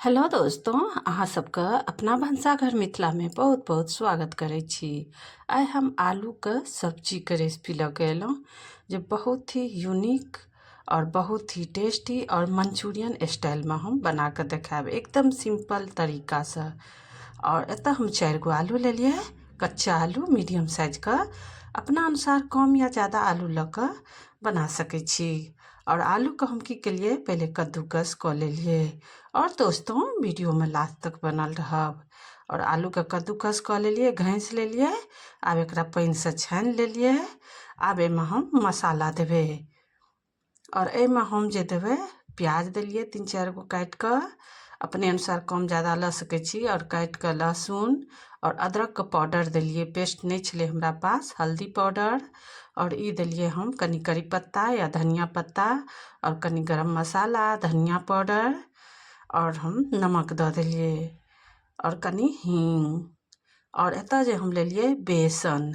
Hello दोस्तों, अहाँ सबके अपना भनसाघर मिथिलामे बहुत बहुत स्वागत करै छी। आइ हम आलूके सब्जीके रेसिपी लऽ के अयलहुँ जे बहुत ही यूनिक और बहुत ही टेस्टी और मंचूरियन स्टाइलमे हम बना कऽ देखायब एकदम सिम्पल तरीकासँ। और एतऽ हम 4 गो आलू लेलियै, कच्चा आलू मीडियम साइजके, अपना अनुसार कम या ज़्यादा आलू लऽ कऽ बना सकै छी। और आलूके हम की केलियै, पहिले कद्दूकस कऽ लेलियै। और दोस्तों वीडियोमे लास्ट तक बनल रहब। और आलूके कद्दूकस कऽ लेलियै, घसि लेलियै। आब एकरा पानिसँ छानि लेलियै। आब एहिमे हम मसाला देबै। और एहिमे हम जे देबै, प्याज देलियै 3-4 गो काटि कऽ, अपने अनुसार कम ज्यादा लऽ सकै छी। और काटि कऽ लहसुन और अदरकके पाउडर देलियै, पेस्ट नहि छलै हमरा पास, हल्दी पाउडर और ई देलियै हम कनि करी पत्ता या धनिया पत्ता और कनि गरम मसाला, धनिया पाउडर और हम नमक दऽ देलियै और कनि हींग। और एतऽ जे हम लेलियै बेसन,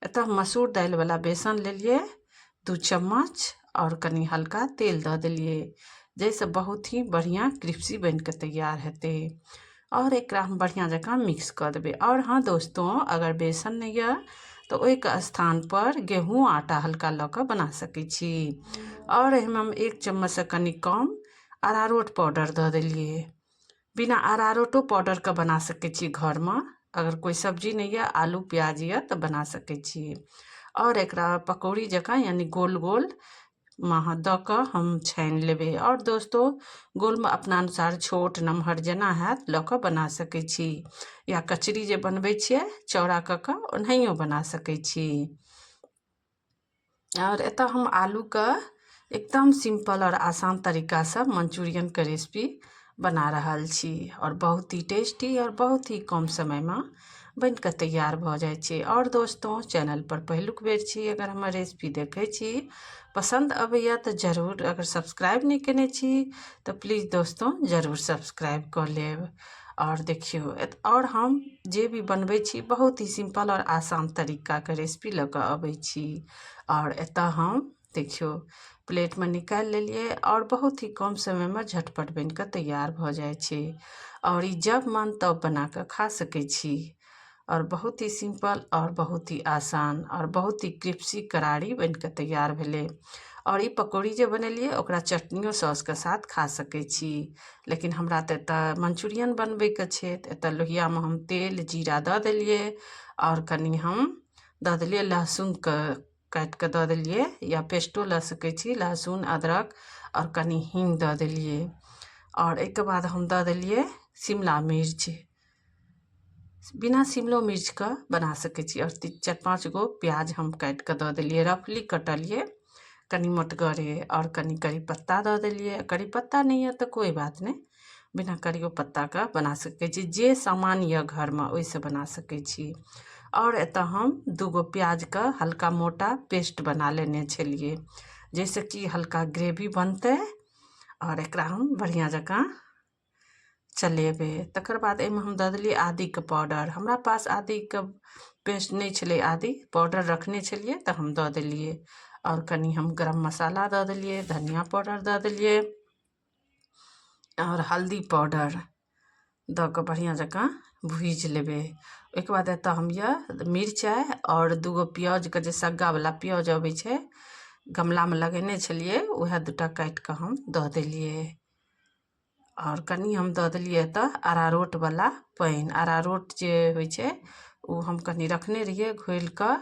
एतऽ हम मसूर दालिवला बेसन लेलियै 2 चम्मच और कनि हल्का तेल दऽ देलियै, जाहिसँ बहुत ही बढ़िआँ क्रिप्सी बनिकऽ तैयार हेतै। और एकरा हम बढ़िआँ जकाँ मिक्स कऽ देबै। और हँ दोस्तों, अगर बेसन नहि यऽ तऽ ओहिके स्थानपर गेहूँ आटा हल्का लऽ कऽ बना सकै छी। और एहिमे हम 1 चम्मचसँ कनि कम अरारोट पाउडर दऽ देलियै। बिना अरारोटो पाउडरके बना सकै छी घरमे, अगर कोइ सब्जी नहि यऽ, आलू प्याज यऽ तऽ बना सकै छी। और एकरा पकौड़ी जकाँ यानी गोल गोल मे दऽ कऽ हम छानि लेबै। आओर दोस्तो गोलमे अपना अनुसार छोट नमहर जेना हैत लऽ कऽ बना सकै छी, या कचरी जे बनबै छियै चौड़ा कऽ कऽ ओनाहियो बना सकै छी। आओर एतऽ हम आलूके एकदम सिम्पल आओर आसान तरीकासँ मंचूरियनके रेसिपी बना रहल छी और बहुत ही टेस्टी और बहुत ही कम समयमे बनिकऽ तैयार भऽ जाइ छै। आओर दोस्तों चैनलपर पहिलुक बेर छी, अगर हमर रेसिपी देखै छी, पसन्द अबैए तऽ जरूर, अगर सब्सक्राइब नहि केने छी तऽ प्लीज दोस्तों जरूर सब्सक्राइब कऽ लेब। आओर देखियौ, आओर हम जे भी बनबै छी बहुत ही सिम्पल आओर आसान तरीकाके रेसिपी लऽ कऽ अबै छी। आओर एतऽ हम देखियौ प्लेटमे निकालि लेलियै आओर बहुत ही कम समयमे झटपट बनि कऽ तैयार भऽ जाइ छै। आओर ई जब मन तब बना कऽ खा सकै छी। आओर बहुत ही सिम्पल आओर बहुत ही आसान आओर बहुत ही क्रिप्सी करारी बनि कऽ तैयार भेलै। आओर ई पकौड़ी जे बनेलियै ओकरा चटनियो सॉसके साथ खा सकै छी, लेकिन हमरा तऽ एतऽ मंचूरियन बनबैके छै। तऽ एतऽ लोहियामे हम तेल जीरा दऽ देलियै आओर कनि हम दऽ देलियै लहसुनके काटि कऽ दऽ देलियै, या पेस्टो लऽ सकै छी, लहसुन अदरक आओर कनि हीङ्ग दऽ देलियै। आओर एहिके बाद हम दऽ देलियै शिमला मिर्च, बिना शिमलो मिर्चके बना सकै छी। आओर 4-5 गो प्याज हम काटि कऽ दऽ देलियै, रफली कटलियै कनि मोटगरे। आओर कनि करी पत्ता दऽ देलियै। करी पत्ता नहि यऽ तऽ कोइ बात नहि, बिना करियो पत्ताके बना सकै छी, जे सामान यऽ घरमे ओहिसँ बना सकै छी। आओर एतऽ हम 2 गो प्याजके हल्का मोटा पेस्ट बना लेने छलियै, जाहिसँ कि हल्का ग्रेवी बनतै। आओर एकरा हम बढ़िआँ जकाँ चलेबै। तकर बाद एहिमे हम दऽ देलियै आदीके पाउडर। हमरा पास आदीके पेस्ट नहि छलै, आदी पाउडर रखने छलियै तऽ हम दऽ देलियै। आओर कनि हम गरम मसाला दऽ देलियै, धनिया पाउडर दऽ देलियै आओर हल्दी पाउडर दऽ कऽ बढ़िआँ जकाँ भुजि लेबै। ओहिके बाद एतऽ हम यऽ मिरचाइ आओर 2 गो प्याजके जे सग्गावला प्याज अबै छै, गमलामे लगेने छलियै, उएह 2टा काटि कऽ हम दऽ देलियै। आओर कनि हम दऽ देलियै एतऽ अरारोटवला पानि। अरारोट जे होइ छै ओ हम कनि रखने रहियै घोलि कऽ।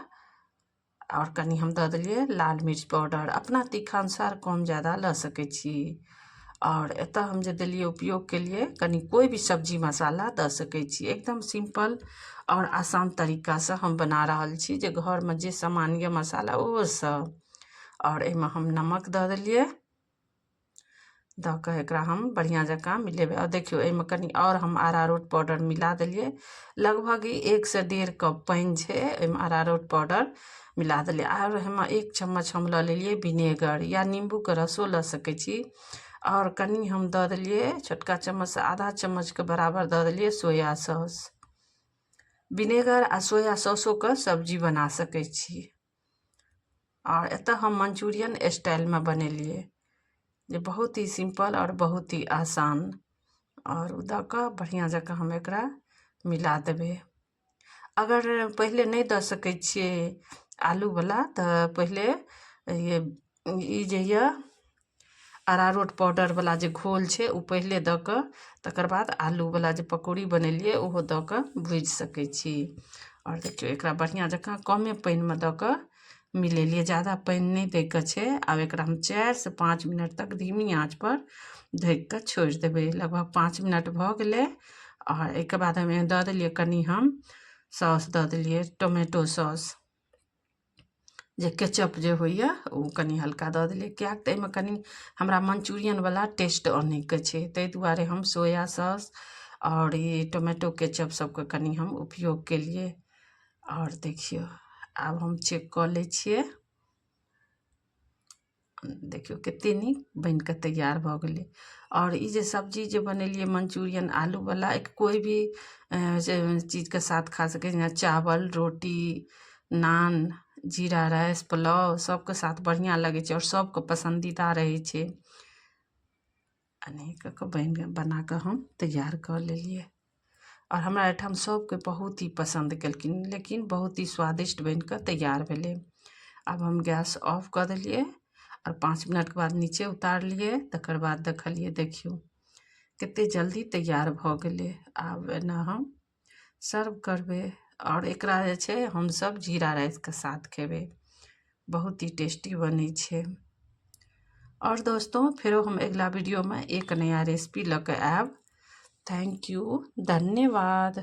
आओर कनि हम दऽ देलियै लाल मिर्च पाउडर, अपना तीखा अनुसार कम ज्यादा लऽ सकै छी। आओर एतऽ हम जे देलियै उपयोग केलियै कनि कोइ भी सब्जी मसाला दऽ सकै छी। एकदम सिम्पल आओर आसान तरीकासँ हम बना रहल छी, जे घरमे जे सामान यऽ मसाला ओहोसँ। आओर एहिमे हम नमक दऽ देलियै, दऽ कऽ एकरा हम बढ़िआँ जकाँ मिलेबै। आओर देखियौ एहिमे कनि आओर हम अरारोट पाउडर मिला देलियै। लगभग ई 1 से 1.5 कप पानि छै, एहिमे अरारोट पाउडर मिला देलियै। आओर एहिमे 1 चम्मच हम लऽ लेलियै विनेगर या नीम्बूके रसो लऽ सकै छी। आओर कनि हम दऽ देलियै छोटका चम्मचसँ आधा चम्मचके बराबर दऽ देलियै सोया सॉस। विनेगर आ सोया सॉसोके सब्जी बना सकै छी। आओर एतऽ हम मंचूरियन स्टाइलमे बनेलियै, जे बहुत ही सिम्पल आओर बहुत ही आसान। आओर ओ दऽ कऽ बढ़िआँ जकाँ हम एकरा मिला देबै। अगर पहिले नहि दऽ सकै छियै आलूवला तऽ पहिले ई जे यऽ अरारोट पाउडरवला जे घोल छै ओ पहिले दऽ कऽ तकर बाद आलूवला जे पकौड़ी बनेलियै ओहो दऽ कऽ भुजि सकै छी। आओर देखियौ, एकरा बढ़िआँ जकाँ कमे पानिमे दऽ कऽ मिलेलियै, जादा पानि नहि दैके छै। आब एकरा हम 4 से 5 मिनट तक धीमी आँचपर ढकि कऽ छोड़ि देबै। लगभग 5 मिनट भऽ गेलै आओर एहिके बाद हम दऽ देलियै कनि हम सॉस दऽ देलियै, टोमेटो सॉस जे केचप जे होइए, ओ कनि हल्का दऽ देलियै, किएक तऽ एहिमे कनि हमरा मंचूरियनवला टेस्ट आनैके छै। ताहि दुआरे हम सोया सॉस आओर ई टोमेटो केचप सबके कनि हम उपयोग केलियै। आओर देखियौ, आब हम चेक कऽ लै छियै। देखियौ, कते नीक बनि कऽ तैयार भऽ गेलै। आओर ई जे सब्जी जे बनेलियै मंचूरियन आलूवला, एक कोइ भी चीजके साथ खा सकै, जेना चावल, रोटी, नान, जीरा राइस, पुलाव, सबके साथ बढ़िआँ लगै छै आओर सबके पसन्दीदा रहै छै। एनाही कऽ कऽ बना कऽ हम तैयार कऽ लेलियै आओर हमरा एहिठाम सबके बहुत ही पसन्द केलखिन, लेकिन बहुत ही स्वादिष्ट बनि कऽ तैयार भेलै। आब हम गैस ऑफ कऽ देलियै आओर 5 मिनटके बाद नीचे उतारलियै। तकर बाद देखलियै, देखियौ, कते जल्दी तैयार भऽ गेलै। आब एना हम सर्व करबै आओर एकरा जे छै हमसब जीरा राइसके साथ खेबै। बहुत ही टेस्टी बनै छै। आओर दोस्तों, फेरो हम अगिला वीडियोमे एक नया रेसिपी लऽ कऽ आयब। Thank you, धन्यवाद।